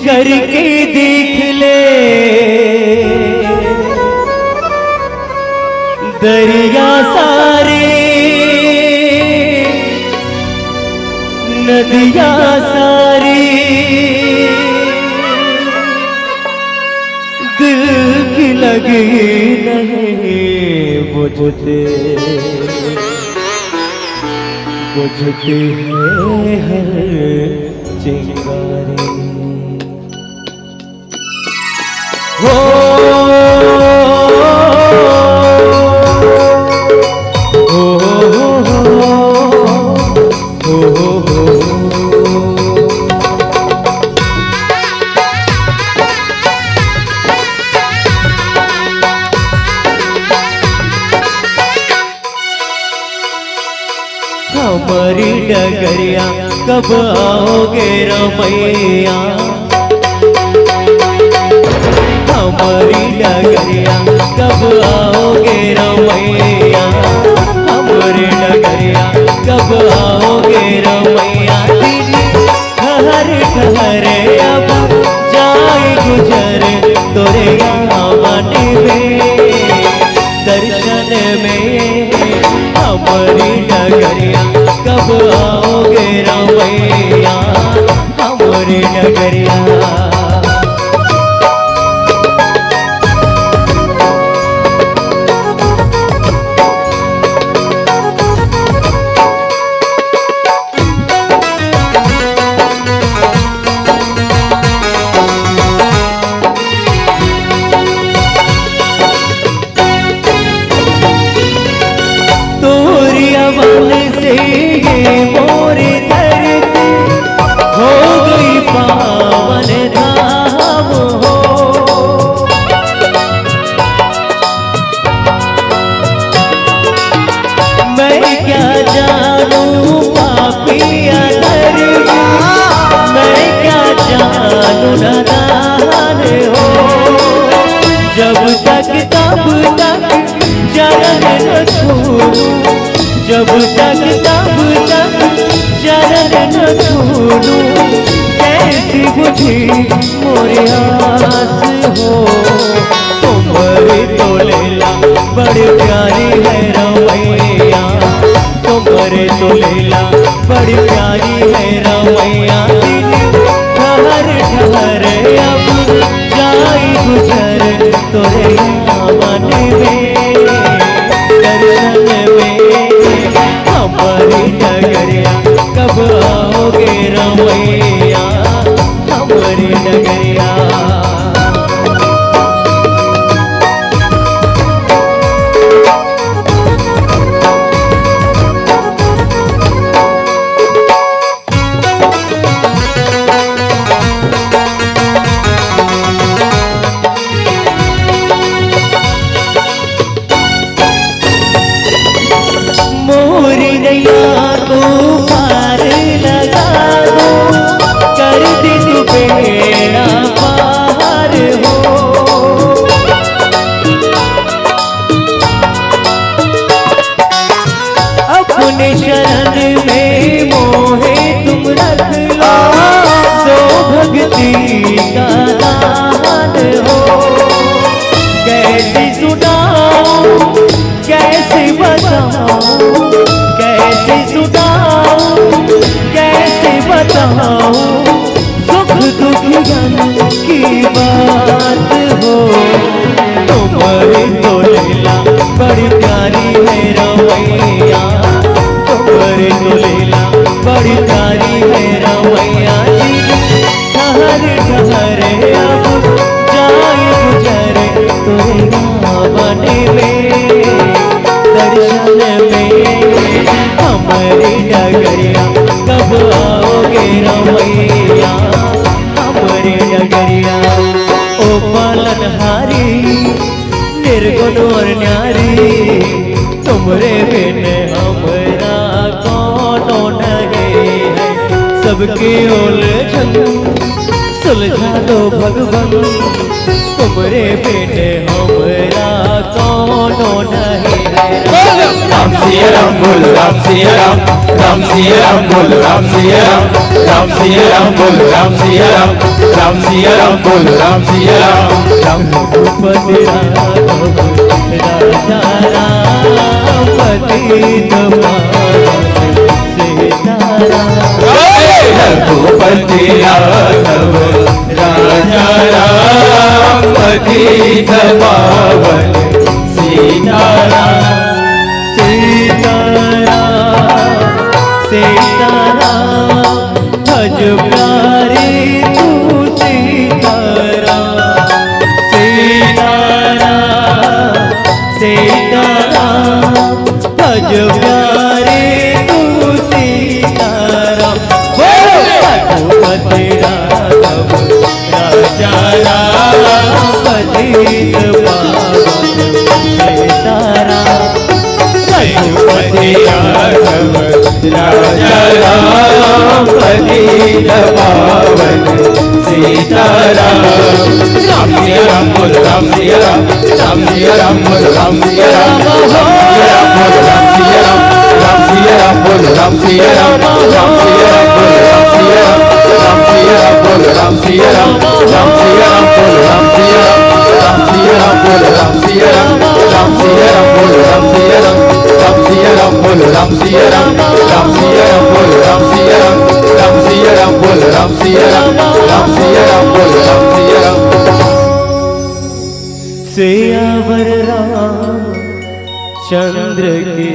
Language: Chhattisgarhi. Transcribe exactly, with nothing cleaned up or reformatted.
करके देख ले दरिया सारे, नदिया सारी, दिल की लगी नहीं बुझते, बुझती है हर चिंगारी। हो, हो, हो, हो, हो। हमरी डगरिया कब आओगे रमैया? हमरी डगरिया कब आओगे रमैया? हमरी डगरिया कब आओगे रमैया? ठहर ठहर अब जाए गुजर तोरे यहाँ बाटे बे। दर्शन में हमरी डगरिया कब आओगे रमैया? हमरी डगरिया। तोरी अवन से ये मोरी धरती हो गई पावन धाम हो। मैं क्या जानूं पापी अधर्मी, मैं क्या जानूं नादान हो। जब तक तब तक चरण न छोड़ूं, जब तक तब तक चरण न छोड़ूं, कैसी बुझी मोरी आस हो। तुम्हरी तो लीला बड़ी प्यारी है रमैया, तुम्हरी तो लीला बड़ी प्यारी है रमैया। दिन ठहर ठहर अब जाई गुजर तोरे आवन में, दर्शन में। हमरी डगरिया कब आओगे रमैया? हमरी डगरिया। मोरी नैया को पार लगा दो, कर दे तू बेड़ा पार हो। अपने शरण में मोहे तुम रख लो, दो भक्ति का दान हो। कैसे सुनाऊं, कैसे बताऊं, कैसे सुनाऊं, कैसे बताऊं, सुख दुख गम की बात हो। तुम्हरी तो लीला बड़ी प्यारी है रमैया, तुम्हरी तो लीला बड़ी प्यारी है रमैया। ठहर ठहर अब जाए गुजर तोरे आवन में, दर्शन में। हमरी डगरिया कब आओगे रमैया? हमरी डगरिया। ओ पालनहारी, निर्गुण और न्यारी, तुमरे बिन हमरा कोनो नहीं है। सबके उलझन सुलझा दो भगवान, तुमरे बेटे हमरा कोनो नहीं है। राम सिया राम बोलो, राम सिया राम, राम सिया राम बोलो, राम सिया राम, राम सिया राम बोलो, राम सिया राम, राम सिया राम बोलो, राम सिया राम। राम रघुपति राघव राजा राम, पतित पावन सीताराम। रघुपति राघव राजा राम, पतित पावन सीताराम। सीताराम, सीताराम, भज प्यारे तू सीताराम। सीताराम, सीताराम, भज प्यारे तू सीताराम। बोलो। रघुपति राघव राजा राम, पतित पावन सीताराम। रघुपति राघव राजा राम, पतित पावन सीताराम। राम सिया राम बोलो, राम सिया राम, राम सिया राम बोलो, राम सिया राम, राम सिया राम बोलो, राम सिया राम, राम सिया राम बोलो, राम सिया राम, राम सिया राम बोलो, राम सिया राम, राम सिया राम बोलो, राम सिया राम, राम सिया राम बोलो, राम सिया राम, राम सिया राम बोलो, राम सिया राम, राम सिया राम बोलो, राम सिया राम, राम सिया राम बोलो, राम सिया राम, राम सिया राम बोलो, राम सिया राम, राम सिया राम बोलो, राम सिया राम, राम सिया राम बोलो, राम सिया राम। सियावर रामचंद्र की